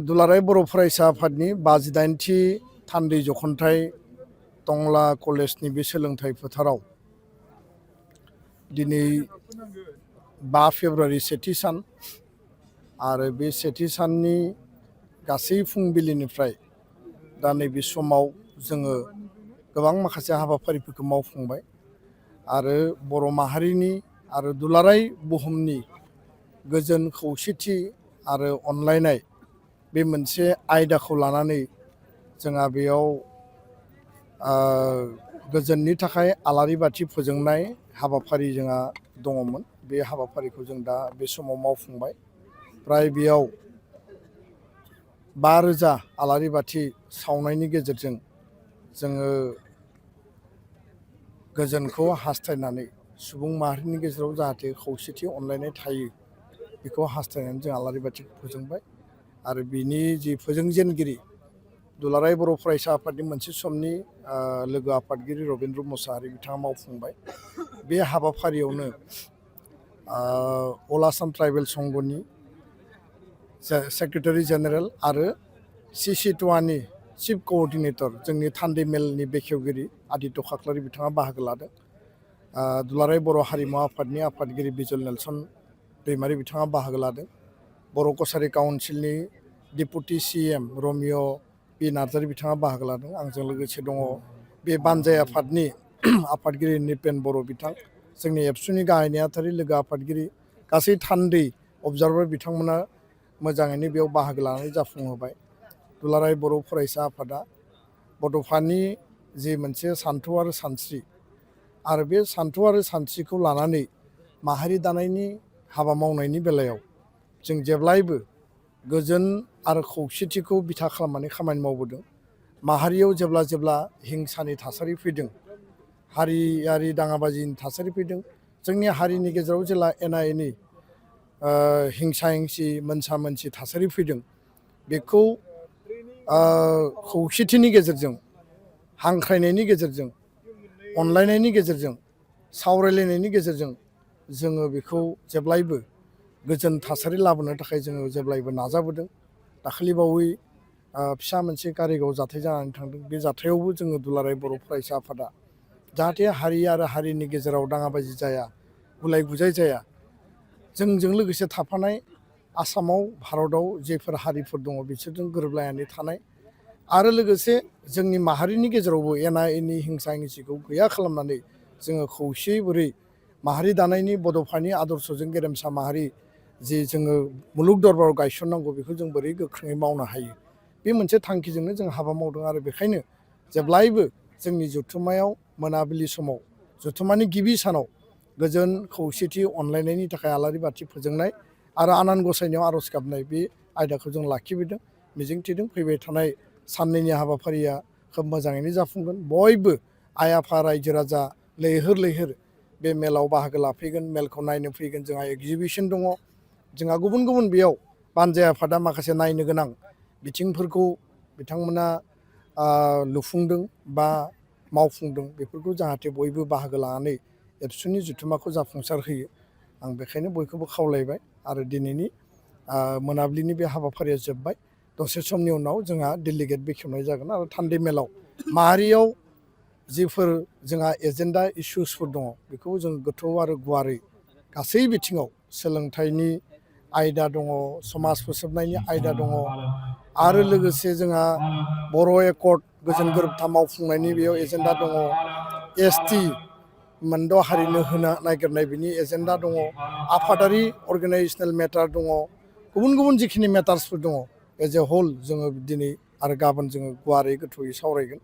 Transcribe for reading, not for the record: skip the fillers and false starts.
दुलाराय बर' फरायसा आफादनि 58थि थान्दै जखनथाइ टंला कलेजनि बे सोलोंथाइ फोथाराव दिनै 5 फेब्रुआरि सेथि सान आरो बे सेथि साननि गासै फुंबिलिनिफ्राय दा नैबे समाव जोङो गोबां माखासे हाबाफारिफोरखौ मावफुंबाय आरो बर' माहारिनि आरो दुलाराय बुहुमनि गोजोन खौसेथि आरो अनलायनाय बे मोनसे आयदाखौ लानानै जोंहा बेयाव गोजोननि थाखाय आलारि बाथि फोजोंनाय हाबाफारि जोंहा दङमोन। बे हाबाफारिखौ जों दा बे समाव मावफुंबाय। फ्राय बेयाव 5,000 आलारि बाथि सावनायनि गेजेरजों जोङो गोजोनखौ हास्थायनानै सुबुं माहारिनि गेजेराव जाहाथे खौसेथि अनलायनाय थायो बेखौ हास्थायनानै जों आलारि बाथि फोजोंबाय आरो बिनि जि फोजोंजेनगिरि दुलाराय बर' फरायसा आफादनि मोनसे समनि लोगो आफादगिरि रबिन्द्र मुसाहारि बिथाङा मावफुंबाय। बे हाबाफारियावनो अल आसाम ट्राइबेल संघनि सेक्रेटारि जेनेरेल आरो CC2नि चिफ कअर्डिनेटर जोंनि थान्दै मेलनि बेखेवगिरि आदित्य खाख्लारि बिथाङा बाहागो लादों। दुलाराय बर' हारिमु आफादनि आफादगिरि बिजल नेलसन दैमारि बिथाङा बाहागो लादों। बर' कसारि काउन्सिलनि deputy CM Romeo P Narzary बिथाङा बाहागो लादों। आंजों लोगोसे दङ बे बानजाय आफादनि आफादगिरि निपेन बर' बिथां, जोंनि एबसुनि गाहाय नेहाथारि लोगो आफादगिरि गासै थान्दै अबजार्भार बिथांमोना मोजाङैनो बेयाव बाहागो लानानै जाफुंहोबाय। दुलाराय बर' फरायसा आफादा बड'फानि जि मोनसे सान्थौ आरो सानस्रि आरो बे सान्थौ आरो सानस्रिखौ लानानै माहारि दानायनि हाबा मावनायनि बेलायाव जों जेब्लायबो गोजोन आरो खौसेथिखौ बिथा खालामनानै खामानि मावबोदों। माहारियाव जेब्ला हिंसानि थासारि फैदों, हारियारि दाङाबाजिनि थासारि फैदों, जोंनि हारिनि गेजेराव जेला एना एनि हिंसा हिंसि मोनसा मोनसि थासारि फैदों, बेखौ खौसेथिनि गेजेरजों, हांख्रायनायनि गेजेरजों, अनलायनायनि गेजेरजों, सावरायलायनायनि गेजेरजों जोङो बेखौ जेब्लायबो गोजोन थासारि लाबोनो थाखाय जोङो जेब्लायबो नाजाबोदों। दाखालिबावै फिसा मोनसे कारिगाव जाथाय जानानै थांदों। बे जाथायावबो जोङो दुलाराय बर' फरायसा आफादा जाहाथे हारि आरो हारिनि गेजेराव दाङाबाजि जाया, गुलाय गुजाय जाया, जोंजों लोगोसे थाफानाय आसामाव भारतआव जेफोर हारिफोर दङ बिसोरजों गोरोबलायनानै थानाय आरो लोगोसे जोंनि माहारिनि गेजेरावबो एना एनि हिंसा हिंसिखौ गैया खालामनानै जोङो खौसेयै बोरै माहारि दानायनि बड'फानि आदर्शजों गेरेमसा माहारि जि जोङो मुलुग दरबाराव गायसननांगौ बेखौ जों बोरै गोख्रोङै मावनो हायो, बे मोनसे थांखिजोंनो जों हाबा मावदों। आरो बेखायनो जेब्लायबो जोंनि जथुम्मायाव मोनाबिलि समाव जथुम्मानि गिबि सानाव गोजोन खौसेथि अनलायनायनि थाखाय आलारि बाथि फोजोंनाय आरो आनान गसाइनियाव आर'ज गाबनाय बे आयदाखौ जों लाखिबोदों। मिजिंथिदों फैबाय थानाय साननैनि हाबाफारिया खोब मोजाङैनो जाफुंगोन। बयबो आइ आफा रायजो राजा लैहोर लैहोर बे मेलाव बाहागो लाफैगोन, मेलखौ नायनो फैगोन। जोंहा एक्जिबिसन दङ, जोंहा गुबुन गुबुन बेयाव बानजाय आफादा माखासे नायनो गोनां बिथिंफोरखौ बिथांमोना लुफुंदों बा मावफुंदों। बेफोरखौ जाहाथे बयबो बाहागो लानानै एबसुनि जथुम्माखौ जाफुंसार होयो, आं बेखायनो बयखौबो खावलायबाय। आरो दिनैनि मोनाबिलिनि बे हाबाफारिया जोब्बाय। दसे समनि उनाव जोंहा डेलिगेट बेखेवनाय जागोन आरो थान्दै मेलाव माहारियाव जिफोर जोंहा एजेन्डा इसुसफोर दङ बेखौ जों गोथौ आरो गुवारै गासै बिथिङाव सोलोंथाइनि आयदा दङ, समाज फोसाबनायनि आयदा दङ आरो लोगोसे जोंहा बर' एकर्ड गोजोन गोरोबथा मावफुंनायनि बेयाव एजेन्डा दङ, ST मोनद' हारिनो होनो नागिरनाय बिनि एजेन्डा दङ, आफादारि अर्गेनाइजेसनेल मेटार दङ, गुबुन गुबुन जिखिनि मेटार्सफोर दङ एज ए हल जोङो दिनै आरो गाबोन जोङो गुवारै गोथौयै सावरायगोन।